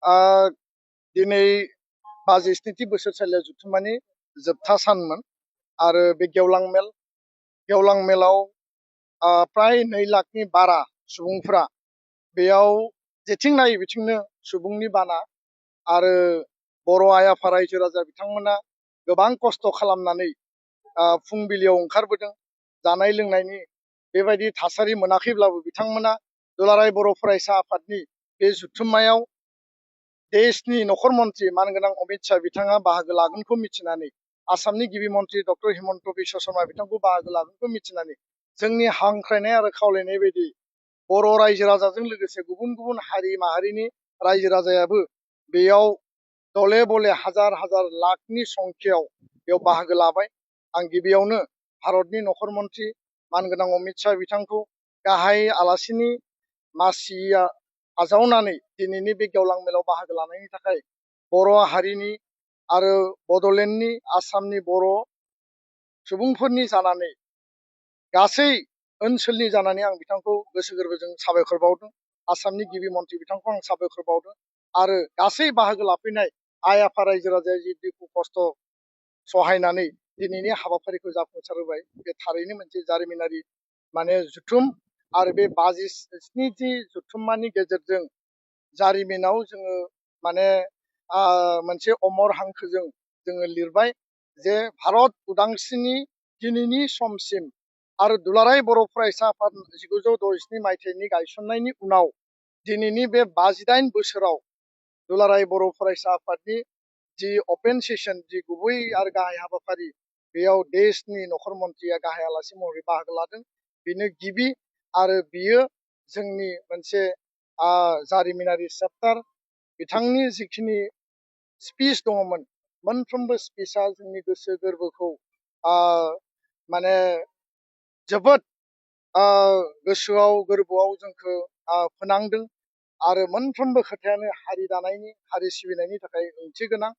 आ, दिनै 57थि बोसोरसालियाव जथुम्मानि जोबथा सानमोन आरो बे गेवलां मेलाव प्राय 2 लाखनि बारा सुबुंफ्रा बेयाव जेथिं नायो बिथिंनो सुबुंनि बाना आरो बर' आइ आफा रायजो राजा बिथांमोना गोबां खस्थ' खालामनानै फुंबिलियाव ओंखारबोदों। जानाय लोंनायनि बेबायदि थासारि मोनाखैब्लाबो बिथांमोना दुलाराय बर' फरायसा आफादनि बे जथुम्मायाव देशनि नखर मन्त्रि मानगोनां अमित शाह बिथाङा बाहागो लागोनखौ मिथिनानै, आसामनि गिबि मन्त्रि डक्टर हिमन्त बिश्व शर्मा बिथांखौ बाहागो लागोनखौ मिथिनानै जोंनि हांख्रायनाय आरो खावलायनाय बायदि बर' रायजो राजाजों लोगोसे गुबुन गुबुन हारि माहारिनि रायजो राजायाबो बेयाव दले बले हाजार हाजार लाखनि संख्यायाव बेयाव बाहागो लाबाय। आं गिबियावनो भारतनि नखर मन्त्रि मानगोनां अमित शाह बिथांखौ गाहाय आलासिनि मासिया आजावनानै दिनैनि बे गेवलां मेलाव बाहागो लानायनि थाखाय बर' हारिनि आरो बड'लेण्डनि आसामनि बर' सुबुंफोरनि जानानै गासै ओनसोलनि जानानै आं बिथांखौ गोसो गोरबोजों साबायखर बावदों। आसामनि गिबि मन्त्रि बिथांखौ आं साबायखर बावदों आरो गासै बाहागो लाफैनाय आइ आफा रायजो राजाया जि दुखु खस्थ' सहायनानै दिनैनि हाबाफारिखौ जाफुंसार होबाय, बे थारैनो मोनसे जारिमिनारि जथुम आरो बे 57थि जथुम्मानि गेजेरजों जारिमिनाव जोङो मोनसे अमर हांखोजों जोङो लिरबाय जे भारत उदांस्रिनि दिनैनि समसिम आरो दुलाराय बर' फरायसा आफाद 1967 मायथाइनि गायसननायनि उनाव दिनैनि बे 58 बोसोराव दुलाराय बर' फरायसा आफादनि जि अपेन सेसन, जि गुबै आरो गाहाय हाबाफारि, बेयाव देशनि नखर मन्त्रिया गाहाय आलासि महरै बाहागो लादों। बेनो गिबि आरो बियो जोंनि मोनसे जारिमिनारि चेप्टार। बिथांनि जिखिनि स्पिच दङमोन, मोनफ्रोमबो स्पिचआ जोंनि गोसो गोरबोखौ जोबोद गोसोआव गोरबोआव जोंखौ फोनांदों आरो मोनफ्रोमबो खोथायानो हारि दानायनि, हारि सिबिनायनि थाखाय ओंथि गोनां।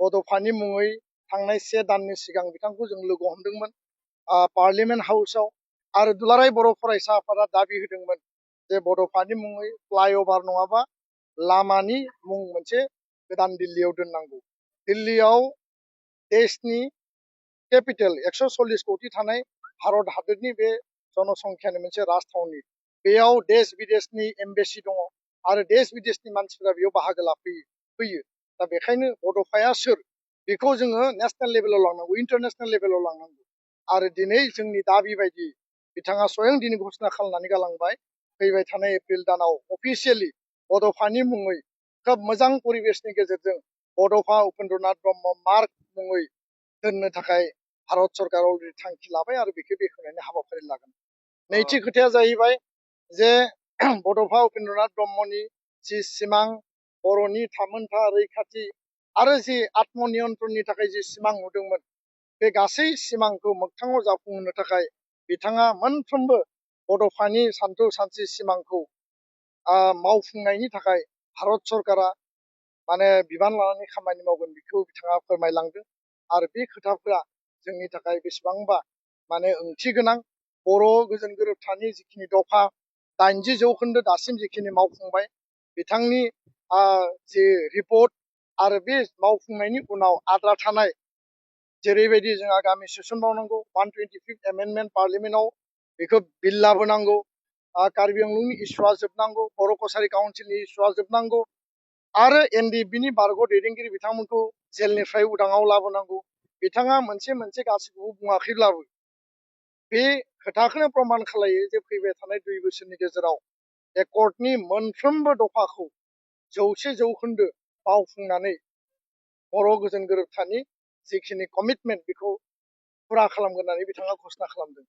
बड'फानि मुङै थांनाय 1 दाननि सिगां बिथांखौ जों लोगो हमदोंमोन पार्लियामेन्ट हाउसआव आरो दुलाराय बर' फरायसा आफादा दाबि होदोंमोन जे बड'फानि मुङै फ्लाइअभार नङाबा लामानि मुं मोनसे गोदान दिल्लीयाव दोननांगौ। दिल्लीयाव देशनि केपिटेल 140 कौटि थानाय भारत हादरनि बे जनसंख्यानि मोनसे राजथावनि, बेयाव देश बिदेशनि एम्बेसि दङ आरो देश बिदेशनि मानसिफोरा बेयाव बाहागो फैयो। दा बेखायनो बड'फाया सोर, बेखौ जोङो नेसनेल लेभेलाव लांनांगौ, इन्टारनेसनेल लेभेलाव लांनांगौ। आरो दिनै जोंनि दाबि बायदि बिथाङा स्वयं दिनै घोषणा खालामनानै गालांबाय, फैबाय थानाय एप्रिल दानाव अफिसियेलि बड'फानि मुङै खोब मोजां परिबेसनि गेजेरजों बड'फा उपेन्द्रनाथ ब्रह्म मार्ग मुङै दोननो थाखाय भारत सरकारा अलरेडि थांखि लाबाय आरो बेखौ बेखेवनायनि हाबाफारि लागोन। नैथि खोथाया जाहैबाय जे बड'फा उपेन्द्रनाथ ब्रह्मनि जि सिमां, बर'नि थामोनथा रैखाथि आरो जि आत्मनियन्त्रणनि थाखाय जि सिमां नुदोंमोन, बे गासै सिमांखौ मोगथाङाव जाफुंहोनो थाखाय बिथाङा मोनफ्रोमबो बड'फानि सानथौ सानस्रि सिमांखौ मावफुंनायनि थाखाय भारत सरकारा बिबान लानानै खामानि मावगोन, बेखौ बिथाङा फोरमायलांदों आरो बे खोथाफोरा जोंनि थाखाय बेसेबांबा ओंथि गोनां। बर' गोजोन गोरोबथानि जिखिनि दफा 80% दासिम जिखिनि मावफुंबाय, बिथांनि जि रिपर्ट आरो बे मावफुंनायनि उनाव आद्रा थानाय जेरैबायदि जोंहा गामि सोसनबावनांगौ, 125th एमेन्डमेन्ट पार्लियामेन्टआव बेखौ बिल लाबोनांगौ, कार्बि आंलंनि इस्युआ जोबनांगौ, बर' कसारि काउन्सिलनि इस्युआ जोबनांगौ आरो एनडिएफबिनि बारग' दैदेनगिरि बिथांमोनखौ जेलनिफ्राय उदाङाव लाबोनांगौ। बिथाङा मोनसे गासैखौबो बुङाखैब्लाबो बे खोथाखौनो प्रमान खालायो जे फैबाय थानाय 2 बोसोरनि गेजेराव एकर्डनि मोनफ्रोमबो दफाखौ 100% मावफुंनानै बर' गोजोन गोरोबथानि जिखिनि कमिटमेन्ट बेखौ फुरा खालामगोन होननानै बिथाङा घोषणा खालामदों।